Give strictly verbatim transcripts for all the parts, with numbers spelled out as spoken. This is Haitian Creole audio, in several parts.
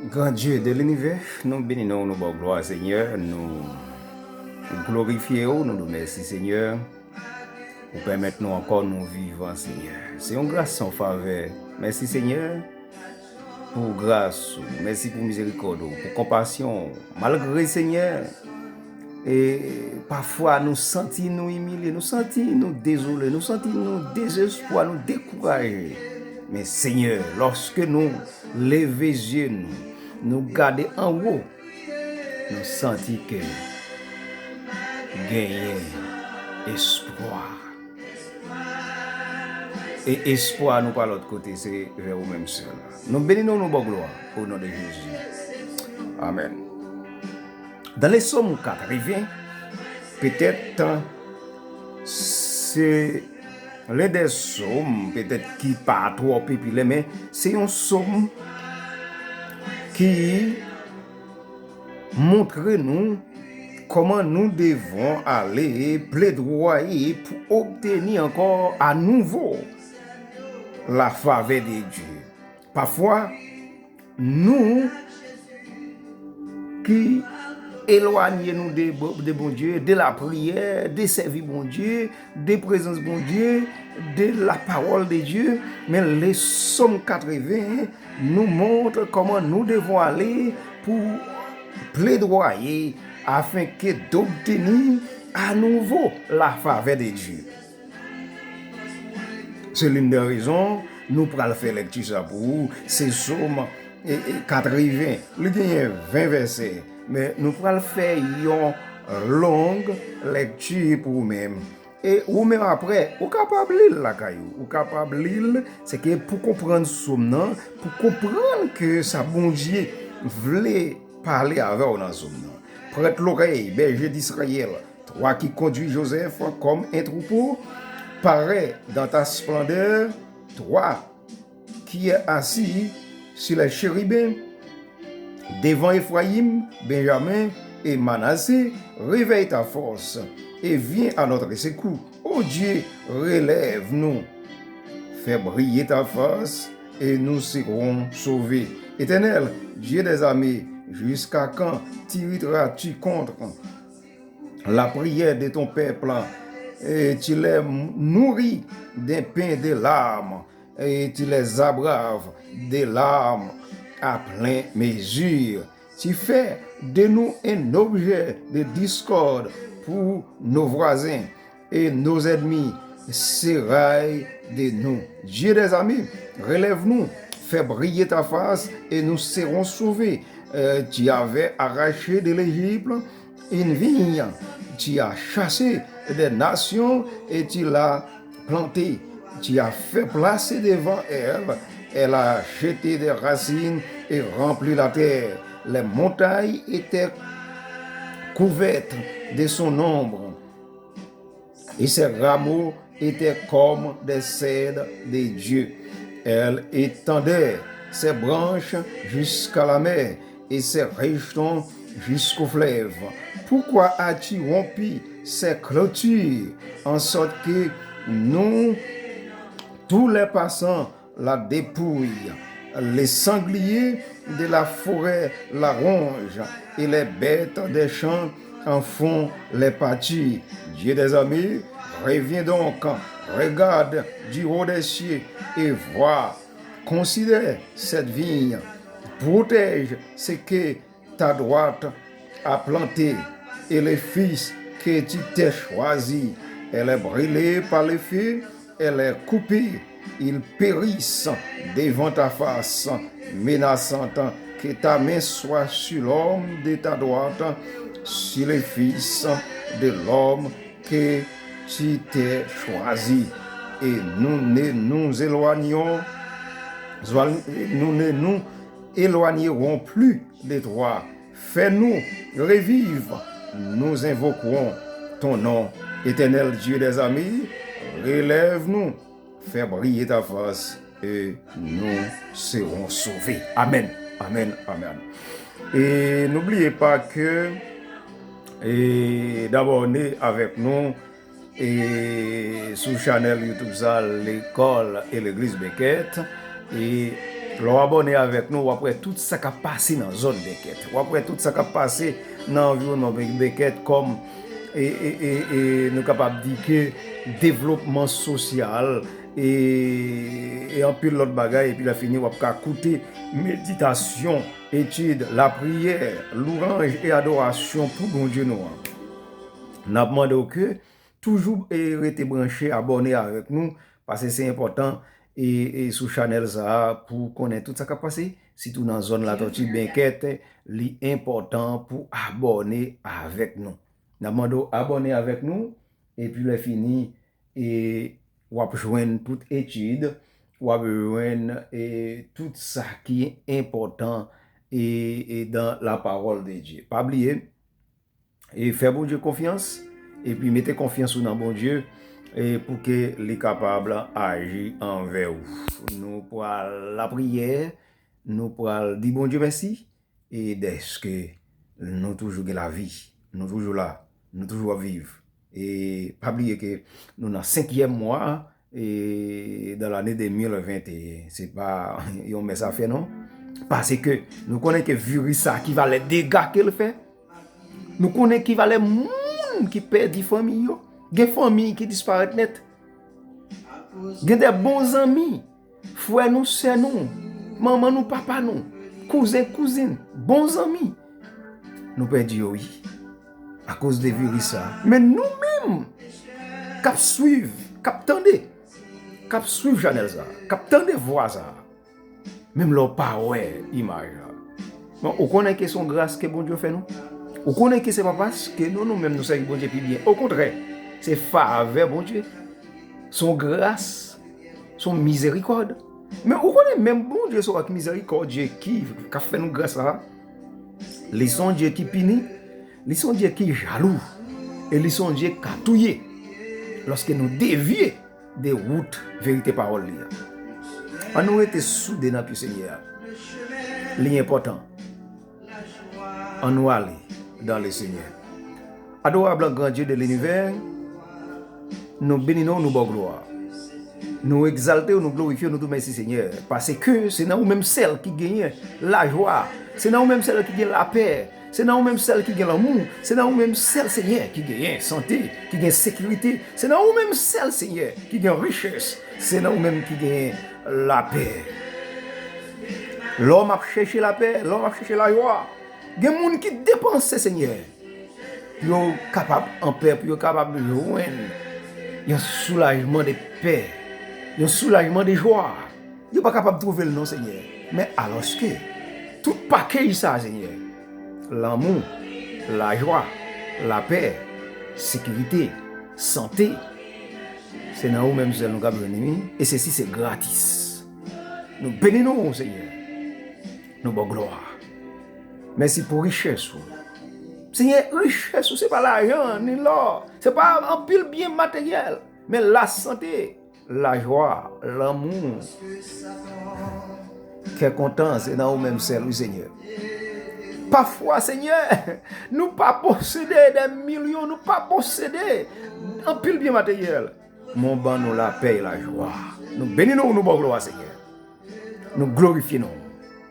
Gran Dye de linivè, nou beni non w, nou ba w glwa, Senyè, nou glorifye w, nou di w mèsi, Senyè. Ou pèmèt nou ankò nou vivan, Senyè. Se yon gras, se yon favè. Mèsi, Senyè, pou gras ou. Mèsi pou mizerikòd ou, pou konpasyon ou. Malgre, Senyè, e pafwa nou santi nou imilye, nou santi nou dezole, nou santi nou dezespwa, nou dekouraje. Men, Senyè, lòske nou leve zye nou, nou gade anwo, nou santi ke genyen espwa. E espwa nou pa lòt kote, se vè ou menm sèl. Nou beni non w, nou ba w glwa, o non de Jezi. Amèn. Dans les psaumes quatre-vingts, petèt, se len de sòm, petèt, ki pa twò popilè, men se yon sòm ki montre nou kòman nou devon ale pledwaye pou obteni ankò anouvo lafavè de Dye. Pafwa, nou ki elwanye nou de, de Bondye, de lapriyè, de sèvi Bondye, de prezans Bondye, de lapawòl de Dye, men le sòm katreven nou montre kòman nou devon ale pou pledwaye afenke d'obtenir à nouveau la faveur de Dieu. Se l'une des raisons nou pral fè lèkti sa pou ou. Se sòm, e, e, katreven. Li genyen ven vèsè. Men nou pral fè yon long lèkti pou ou menm. E ou menm apre, ou kapab li l lakay ou. Ou kapab li l, se ke pou konprann sòm nan, pou konprann ke sa Bondye vle pale avè w nan sòm nan. Prête l'oreille, berger d'Israël, toi qui conduis Joseph comme un troupeau, parais dans ta splendeur, toi qui es assis sur les chérubins, devant Éphraïm, Benjamin et Manassé, réveille ta force et viens à notre secours. Ô Dieu, relève-nous, fais briller ta face et nous serons sauvés. Éternel, Dieu des armées, jusqu'à quand t'irriteras-tu contre la prière de ton peuple, et tu les nourris d'un pain de larmes, et tu les abreuves de larmes à pleine mesure. Tu fais de nous un objet de discorde pour nos voisins, et nos ennemis se raillent de nous. Dieu des armées, relève-nous, fais briller ta face, et nous serons sauvés. Euh, tu avais arraché de l'Égypte une vigne, tu as chassé des nations et tu l'as plantée. Tu as fait placer devant elle, elle a jeté des racines et rempli la terre. Les montagnes étaient couvertes de son ombre, et ses rameaux étaient comme des cèdres de Dieu. Elle étendait ses branches jusqu'à la mer et ses rejetons jusqu'au fleuve. Pourquoi as-tu rompu ses clôtures, en sorte que nous, tous les passants, la dépouillent? Les sangliers de la forêt la rongent, et les bêtes des champs en font les pâtures. Dieu des armées, reviens donc, regarde du haut des cieux et vois, considère cette vigne, protège ce que ta droite a planté, et le fils que tu t'es choisi. Elle est brûlée par le feu, elle est coupée, ils périssent devant ta face menaçante. Que ta main soit sur l'homme de ta droite, sur le fils de l'homme que tu t'es choisi. Et nous ne nous éloignons, nous ne nous éloignerons plus de toi. Fais-nous revivre, nous invoquerons ton nom. Éternel Dieu des armées, relève-nous, fais briller ta face et nous serons sauvés. Amen, amen, amen. E n'oubliez pas que, e, d'abonner avec nous, e, sou chanèl YouTube sa, L'école et l'Église Becket. E Lè w abòne avèk nou, w ap wè tout sa k ap pase nan zòn Bèkèt. W ap wè tout sa k ap pase nan anviwònman Bè- Bèkèt kòm e, e, e, e nou kapab di ke devlopman sosyal e, e anpil lòt bagay. Epi lè fini, w ap ka koute meditasyon, etid, lapriyè, louwanj e adorasyon pou Bondye nou an. N ap mande w ke toujou e rete branche, abòne avèk nou, paske se enpòtan e, e sou chanèl sa a pou konnen tout sa k ap pase, sitou nan zòn Latòti Bèkèt, li enpòtan pou abòne avèk nou. N ap mande w abòne avèk nou, epi lè fini, e w ap jwenn tout etid, w ap jwenn e tout sa ki enpòtan e, e dans la parole de Dieu. Pa bliye, e fè Bondye konfyans, epi mete konfyans ou nan Bondye, e pou ke li kapab aji anvè ou. Nou pral lapriyè, nou pral di Bondye mèsi, e dèske nou toujou gen lavi, nou toujou la, nou toujou ap viv. E pa bliye ke nou nan senkyèm mwa, e dans l'année deux mille vingt et un. Se pa yon mès afè non. Paske nou konnen ke viris sa ki valè dega ke l fè. Nou konnen ki valè moun ki pèdi fanmi yo. Gen fanmi ki disparèt nèt. Gen de bon zanmi, frè nou, sè nou, manman nou, papa nou, kouzen, kouzin, bon zanmi. Nou pèdi yo, wi. Akoz de viris sa. Men nou menm, k ap swiv, k ap tande, k ap swiv chanèl sa, k ap tande vwa sa, menm lè w pa wè imaj la, men ou konnen ke se yon gras ke Bondye fè nou. Ou konnen ke se pa paske nou, nou menm, nou sèvi Bondye pi byen. Okontrè, se favè Bondye. Se yon gras, se yon mizerikòd. Men ou konnen menm Bondye se yon mizerikòdye ki, k ap fè nou gras la. Li se yon Dye ki pini, li se yon Dye ki jalou, e li se yon Dye k ka touye lòske nou devye de wout verite pawòl li a. An nou rete soude nan pye Senyè a. Li enpòtan. An nou ale dans le Seigneur. Adorable grand Dieu de l'univers, nou beni non w, nou ba w glwa. Nou egzalte w, nou glorifye w, nou di w mèsi Senyè, paske se nan ou menm sèl ki genyen lajwa, se nan ou menm sèl ki gen lapè, se nan ou menm sèl ki gen lanmou, se nan ou menm sèl Senyè ki genyen sante, ki gen sekirite, se nan ou menm sèl Senyè ki gen richès, se nan ou menm ki gen lapè. Lòm ap chèche lapè, lòm ap chèche lajwa. Gen moun ki depanse, Senyè, pou yo kapab anpè, pou yo kapab jwenn yon soulajman de pè, yon soulajman de jwa. Yo pa kapab twouve l non, Senyè. Men alòske tout pakèj sa, Senyè, lanmou, lajwa, lapè, sekirite, sante, se nan ou menm sèl nou kab jwenn li, e sesi se gratis. Nou beni non w, Senyè. Nou ba w glwa. Mèsi pou richès ou. Senyè, richès ou se pa lajan ni lò, se pa anpil byen materyèl, men lasante, lajwa, lanmou, kè kontan, se nan ou menm sèl, wi, Senyè. Pafwa, Senyè, nou pa posede de milyon, nou pa posede anpil byen materyèl. Men w ban nou lapè e lajwa. Nou beni non w, nou ba w glwa, Senyè. Nou glorifye non w.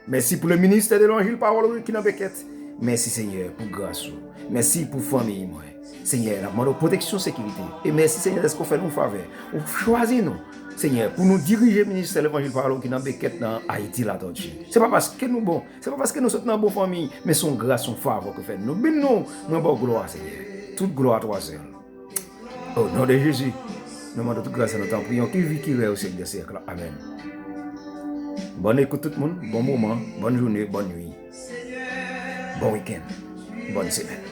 Mèsi pou le ministè de levanjil pawòl ou ki nan Bèkèt. Mèsi, Senyè, pou gras ou. Mèsi pou fanmi mwen. Senyè, n ap mande w pwoteksyon, sekirite. E mèsi, Senyè, dèske w fè nou yon favè. Ou chwazi nou, Senyè, pou nou dirije ministè levanjil pawòl ou ki nan Bèkèt nan Ayiti Latòti. Se pa paske nou bon, se pa paske nou sot nan bon fanmi, men se yon gras, yon favè ke w fè nou. Nou beni non w, mwen ba w glwa, Senyè. Tout glwa a twa sèl. O non de Jezi, nou mande tout gras sa, nou tanpri, ki vi ki rèy o syèk dè syèk la. Amèn. Bòn ekout tout moun, bon moman, bòn jounen, bòn nwi, bon wikenn, bòn semèn.